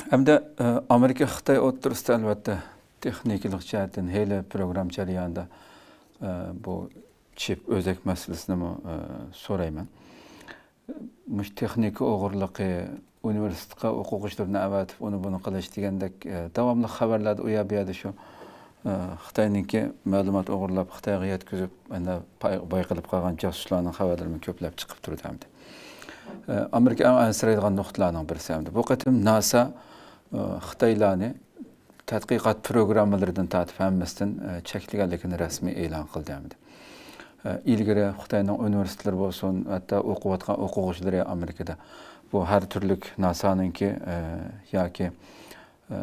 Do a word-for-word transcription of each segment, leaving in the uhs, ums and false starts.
ھەمدە، ئە، ئامېرىكا خىتاي ئوتتۇرىسىدا، ئەلۋەتتە، تېخنىكىلىق جەھەتتىن ھېلى پروگرامما جەريانىدا، ئە، بۇ چىپ ئۆزەك مەسىلىسىنىمۇ، ئە، سورايمەن. مۇشۇ تېخنىكا ئوغرىلىقى، ئۇنىۋېرسىتېتقا ئوقۇغۇچىلىرىنى ئەۋەتىپ، ئۇنى بۇنى قىلىش دېگەندەك، ئە، داۋاملىق خەۋەرلەردە ئۇ يەر بۇ يەردە شۇ، ئە، خىتاينىڭكى مەلۇمات ئوغرىلاپ، خىتايغا يەتكۈزۈپ، ئەنە پاي-، بايقىلىپ قالغان جاسۇسلارنىڭ خەۋەرلىرىمۇ كۆپلەپ چىقىپ تۇرىدۇ ئەمدى. ئە، ئامېرىكا ئەڭ ئەنسىرەيدىغان نۇقتىلارنىڭ بىرسى ئەمدى. بۇ قېتىم ناسا، ئە، خىتايلارنى تەتقىقات پروگراممىلىرىدىن تارتىپ ھەممىسىدىن، ئە، چەكلىگەنلىكىنى رەسمىي ئېلان قىلدى ئەمدى. ئە، ئىلگىرى خىتاينىڭ ئۇنىۋېرسىتېتلىرى بولسۇن، ھەتتا ئوقۇۋاتقان ئوقۇغۇچىلىرى ئامېرىكىدا بۇ ھەر تۈرلۈك ناسانىڭكى، ئە، ياكى، ئە،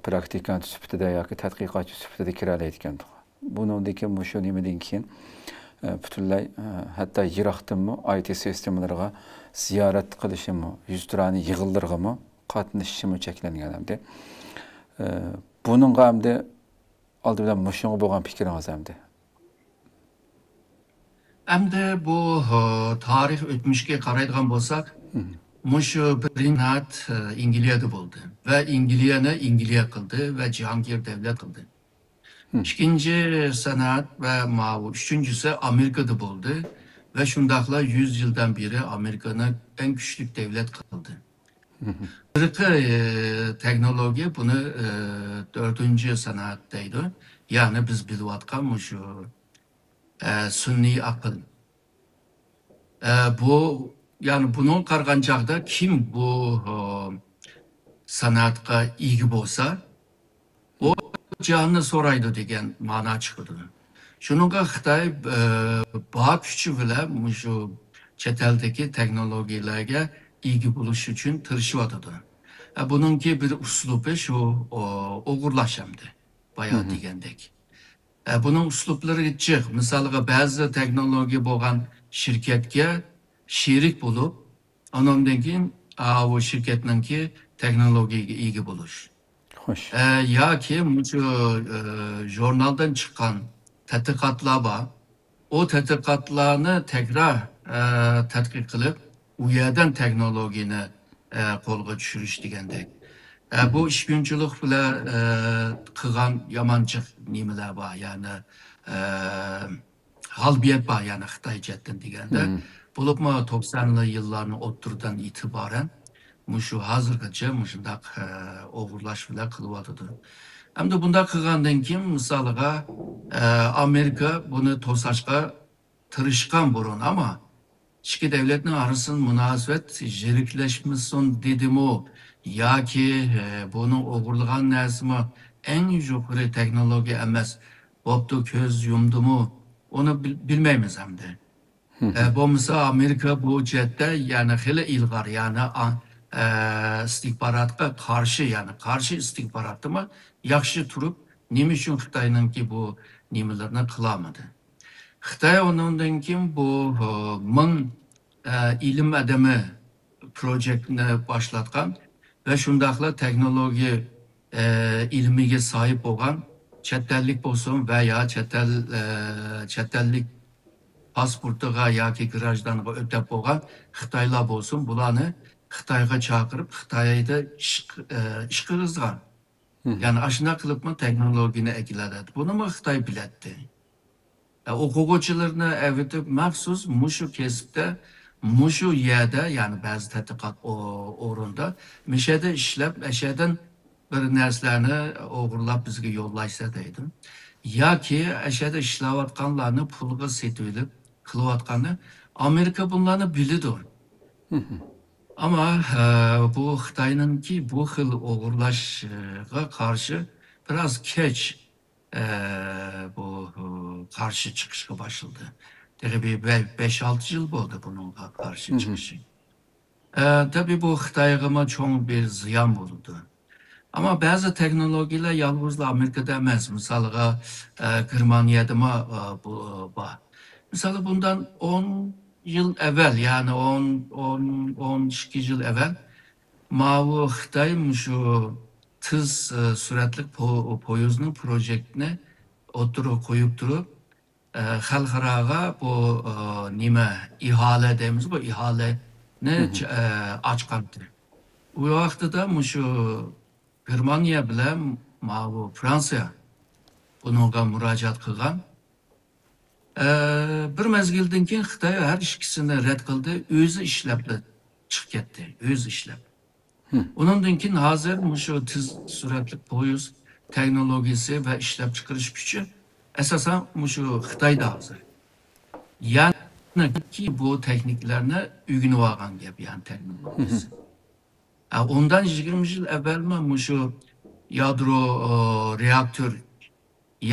پراكتىكانت سۈپىتىدە ياكى تەتقىقاتچى سۈپىتىدە كىرەلەيدىكەن. بۇنىڭدىن كېيىن، مۇشۇ نېمىدىن كېيىن، ئە، پۈتۈنلەي، ئە، ھەتتا يىراقتىنمۇ ئاي تى سىستېمىلىرىغا زىيارەت قىلىشىمۇ، يۈزتۇرانە يىغىنلىرىغىمۇ قاتنىشىشىمۇ چەكلەنگەن ئەمدى. ئە، بۇنىڭغا ئەمدى ئالدى بىلەن مۇشۇنىڭغا بولغان پىكرىڭىز ئەمدى؟ ئەمدى بۇ، ھە، تارىخ ئۆتمۈشكە قارايدىغان بولساق، مم. مۇشۇ بىرىنچى سانائەت، ھە، ئەنگلىيەدە بولدى ۋە ئەنگلىيەنى ئەنگلىيە قىلدى ۋە جاھانگىر دەۋلەت قىلدى. مم. ئىككىنچى سانائەت ۋە ماۋۇ ئۈچىنچىسى ئامېرىكىدا بولدى ۋە شۇنداقلا يۈز يىلدىن بېرى ئامېرىكىنى ئەڭ كۈچلۈك دەۋلەت قىلدى. مم. ھېلىقى، ئە، تېخنولوگىيە بۇنى، ئە، تۆتىنچى سانائەت دەيدۇ. يەنى بىز بىلىۋاتقان مۇشۇ، ئە، سۈنئىي ئەقىل. ئە، بۇ، يەنى بۇنىڭغا قارىغان چاغدا كىم بۇ، ئە، سانائەتكە ئىگە بولسا، ئۇ جاھاننى سورايدۇ دېگەن مانا چىقىدۇ. شۇنىڭغا خىتاي، ئە، بار كۈچى بىلەن مۇشۇ چەت ئەلدىكى تېخنولوگىيەلەرگە ئىگە بولۇش ئۈچۈن تىرىشىۋاتىدۇ. ئە، بۇنىڭكى بىر ئۇسلۇبى شۇ، ئو-، ئوغرىلاش ئەمدى، بايا مم. دېگەندەك. ئە، بۇنىڭ ئۇسلۇبلىرى جىق. مىسالغا، بەزى تېخنولوگىيە بولغان شىركەتكە شېرىك بولۇپ، ئاناندىن كېيىن، ئاۋۇ شىركەتنىڭكى تېخنولوگىيەگە ئىگە بولۇش. خوش. ئە، ياكى مۇشۇ، ئە، ژۇرنالدىن چىققان تەتقىقاتلار بار. ئۇ تەتقىقاتلارنى تەكرار، ئە، تەتقىق قىلىپ، ئۇ يەردىن تېخنولوگىيەنى، ئە، قولغا چۈشۈرۈش دېگەندەك. ئە، بۇ مم. ئىشقۇنچىلىق بىلەن، ئە، قىلغان يامان جىق نېمىلەر بار، يەنى، ئە، ھالبىيەت بار، يەنى خىتاي جەھەتتىن دېگەندە. مم. بولۇپمۇ توقسانلىق يىللارنىڭ ئوتتۇرىدىن ئېتىبارەن مۇشۇ ھازىرغىچە مۇشۇنداق، ئە، ئوغرىلاش بىلەن قىلىۋاتىدۇ. ئەمدى بۇنداق قىلغاندىن كېيىن، مىسالىغا، ئە، ئامېرىكا بۇنى توساشقا تىرىشقان بۇرۇن، ئەمما ئىككى دۆلەتنىڭ ئارىسىدا مۇناسىۋەت يىرىكلەشمىسۇن دېدىمۇ ياكى، ئە، بۇنىڭ ئوغرىلىغان نەرسىمۇ ئەڭ يۇقىرى تېخنولوگىيە ئەمەس، بوپتۇ، كۆز يۇمدىمۇ، ئۇنى بىل-، بىلمەيمىز ئەمدى. ئە، بولمىسا ئامېرىكا بۇ جەھەتتە، يەنى خېلى ئىلغار، يەنى، ئا-، ئە، ئىستىخباراتقا قارشى، يەنى قارشى ئىستىخباراتتىمۇ ياخشى تۇرۇپ، نېمە ئۈچۈن خىتاينىڭكى بۇ نېمىلىرىنى قىلالمىدى؟ خىتاي ئۇنىڭدىن كېيىن بۇ، ئە، مىڭ، ئە، ئىلىم ئادىمى پروجېكتنى باشلاتقان ۋە شۇنداقلا تېخنولوگىيە، ئە، ئىلمىگە ساھىب بولغان چەت ئەللىك بولسۇن ۋە يا چەت ئەل، ئە، چەت ئەللىك پاسپورتىغا ياكى گراژدانغا ئۆتەپ بولغان خىتايلار بولسۇن، بۇلارنى خىتايغا چاقىرىپ، خىتايدا ئىش، ئە، ئىش قىلغۇزغان. مم. يەنى ئاشۇنداق قىلىپمۇ تېخنولوگىيەنى ئەكېلەلەيدۇ. بۇنىمۇ خىتاي بىلەتتى. ئە، ئوقۇغۇچىلىرىنى ئەۋېتىپ، مەخسۇس مۇشۇ كەسىپتە، مۇشۇ يەردە، يەنى بەزى تەتقىقات ئو-، ئورنىدا، مىشەدە ئىشلەپ، ئەشەدىن بىر نەرسىلەرنى ئوغرىلاپ بىزگە يوللاشسا دەيدۇ. ياكى ئەشەدە ئىشلەۋاتقانلارنى پۇلغا سېتىۋېلىپ قىلىۋاتقاننى، ئامېرىكا بۇلارنى بىلىدۇ. مم. ئەمما، ئە، بۇ خىتاينىڭكى بۇ خىل ئوغرىلاشقا قارشى بىراز كەچ، ئە، بۇ، بۇ قارشى چىقىشقا باشلىدى. تېخى بىر بە-، بەش-ئالتە يىل بولدى بۇنىڭغا قارشى مم. چىقىشى. ئە، تەبىئىي بۇ خىتايغىمۇ چوڭ بىر زىيان بولىدۇ. ئەمما بەزى تېخنولوگىيەلەر يالغۇزلا ئامېرىكىدا ئەمەس، مىسالغا، ئە، گېرمانىيەدىمۇ، ئە، بۇ، بار. مىسالى بۇندان ئون يىل ئەۋۋەل، يەنى ئون، ئون، ئون ئىككى يىل ئەۋۋەل ماۋۇ خىتاي مۇشۇ تېز، ئە، سۈرئەتلىك پو-، پويىزنىڭ پروژېكتىنى ئوتتۇرىغا قويۇپ تۇرۇپ، ئە، خەلقئاراغا بۇ، ئە، نېمە، ئىھالە دەيمىز، بۇ ئىھالىنى مم. ئە، ئاچقانتى. ئۇ ۋاقتىدا مۇشۇ گېرمانىيە بىلەن ماۋۇ فرانسىيە بۇنىڭغا مۇراجىئەت قىلغان. ئە، بىر مەزگىلدىن كېيىن خىتاي ھەر ئىككىسىنى رەت قىلدى، ئۆزى ئىشلەپ چىقىپ كەتتى، ئۆزى ئىشلەپ. ئۇنىڭدىن كېيىن ھازىر مۇشۇ تېز سۈرئەتلىك پويىز تېخنولوگىيىسى ۋە ئىشلەپچىقىرىش كۈچى ئاساسەن مۇشۇ خىتايدا ھازىر. يەنى بۇ تېخنىكىلارنى ئۆگىنىۋالغان گەپ، يەنى تېخنولوگىيىسى. ئە، ئۇندىن يىگىرمە يىل ئەۋۋەلمۇ مۇشۇ يادرو، ئە، رېئاكتور،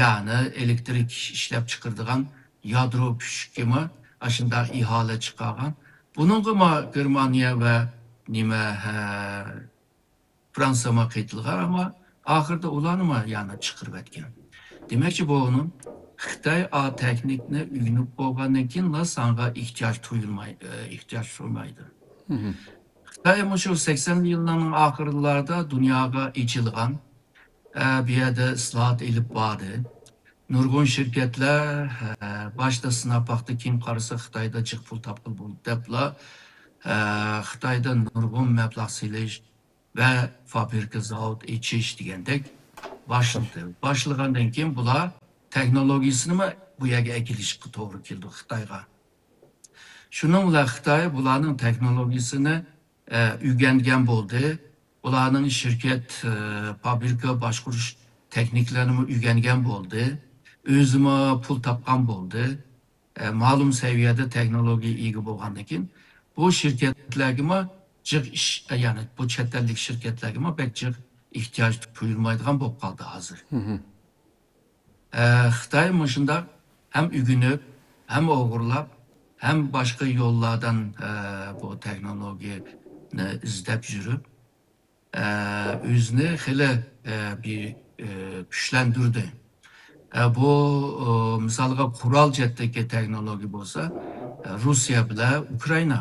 يەنى ئېلېكتىرىك ئىشلەپ چىقىرىدىغان يادرو پۈشۈكىمۇ ئاشۇنداق ئىھالە چىقارغان. بۇنىڭغىمۇ گېرمانىيە ۋە نېمە، ھە، فرانسىيەمۇ قېتىلغان، ئەمما ئاخىرىدا ئۇلارنىمۇ يەنى چىقىرىۋەتكەن. دېمەكچى بولغىنىم، خىتاي ئا تېخنىكنى ئۆگىنىپ بولغاندىن كېيىنلا ساڭا ئېھتىياج تۇيۇلماي-، ئە، ئېھتىياج تۇيمايدۇ. خىتاي مۇشۇ سەكسەنلىك يىللارنىڭ ئاخىرلاردا دۇنياغا ئېچىلغان، ئە، بۇ يەردە ئىسلاھات ئېلىپ باردى. نۇرغۇن شىركەتلەر، ئە، باشتا سىناپ باقتى، كېيىن قارىسا خىتايدا جىق پۇل تاپقىلى بولدى دەپلا، ئە، خىتايدا نۇرغۇن مەبلەغ سېلىش ۋە فابرىكا، زاۋۇت ئېچىش دېگەندەك باشلىدى. باشلىغاندىن كېيىن بۇلار تېخنولوگىيىسىنىمۇ بۇ يەرگە ئەكېلىشكە توغرا كېلىدۇ خىتايغا. شۇنىڭ بىلەن خىتاي بۇلارنىڭ تېخنولوگىيىسىنى، ئە، ئۆگەنگەن بولدى. بۇلارنىڭ شىركەت، ئە، فابرىكا باشقۇرۇش تېخنىكىلىرىنىمۇ ئۆگەنگەن بولدى. ئۆزىمۇ پۇل تاپقان بولدى. ئە، مەلۇم سەۋىيەدە تېخنولوگىيە ئىگە بولغاندىن كېيىن، بۇ شىركەتلەرگىمۇ جىق ئىش، ئە، يەنى بۇ چەت ئەللىك شىركەتلەرگىمۇ بەك جىق ئېھتىياج تۇيۇلمايدىغان بولۇپ قالدى ھازىر. ئە، خىتاي مۇشۇنداق ھەم ئۆگىنىپ، ھەم ئوغرىلاپ، ھەم باشقا يوللاردىن، ئە، بۇ تېخنولوگىيەنى ئىزدەپ يۈرۈپ، ئە، ئۆزىنى خېلى، ئە، بىر، ئە، كۈچلەندۈردى. ئە، بۇ، ئۇ، مىسالغا قورال جەھەتتىكى تېخنولوگىيە بولسا، ئە، روسىيە بىلەن ئۇكرائىنا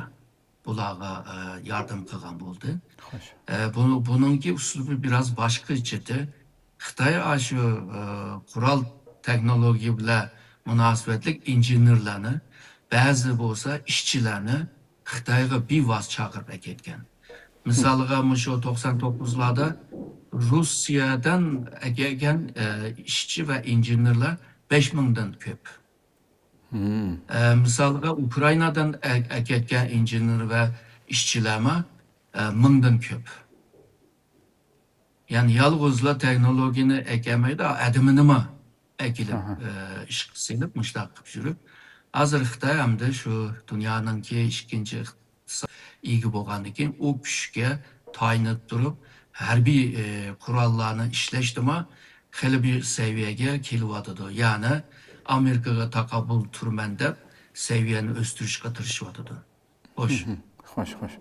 بۇلارغا، ئە، ياردەم قىلغان بولدى. خوش. ئە، بۇ-، بۇنىڭكى ئۇسلۇبى بىراز باشقىچە. خىتاي ئاشۇ، ئە، قورال تېخنولوگىيە بىلەن مۇناسىۋەتلىك ئىنژېنېرلارنى، بەزى بولسا ئىشچىلارنى خىتايغا بىۋاسىتە چاقىرىپ ئەكەتكەن. مىسالغا، مۇشۇ توقسان توققۇزلاردا روسىيەدىن ئەكەلگەن، ئە، ئىشچى ۋە ئىنژېنېرلار بەش مىڭدىن كۆپ. ئە، مىسالغا، ئۇكرائىنادىن ئە-، ئەكەتكەن ئىنژېنېر ۋە ئىشچىلارمۇ، ئە، مىڭدىن كۆپ. يەنى يالغۇزلا تېخنولوگىيەنى ئەكەلمەيدۇ، ئادىمىنىمۇ ئەكېلىپ، ئە، ئىشقا سېلىپ، مۇشۇنداق قىلىپ يۈرۈپ، ھازىر خىتاي ھەمدە شۇ دۇنيانىڭكى ئىككىنچى ئىقتىساد ئىگە بولغاندىن كېيىن، ئۇ كۈچكە تايىنىپ تۇرۇپ، ھەربىي، ئى، قوراللارنى ئىشلەشتىمۇ خېلى بىر سەۋىيەگە كېلىۋاتىدۇ. يەنى ئامېرىكىغا تاقابىل تۇرىمەن دەپ، سەۋىيەنى ئۆستۈرۈشكە تىرىشىۋاتىدۇ. خوش. خوش، خوش.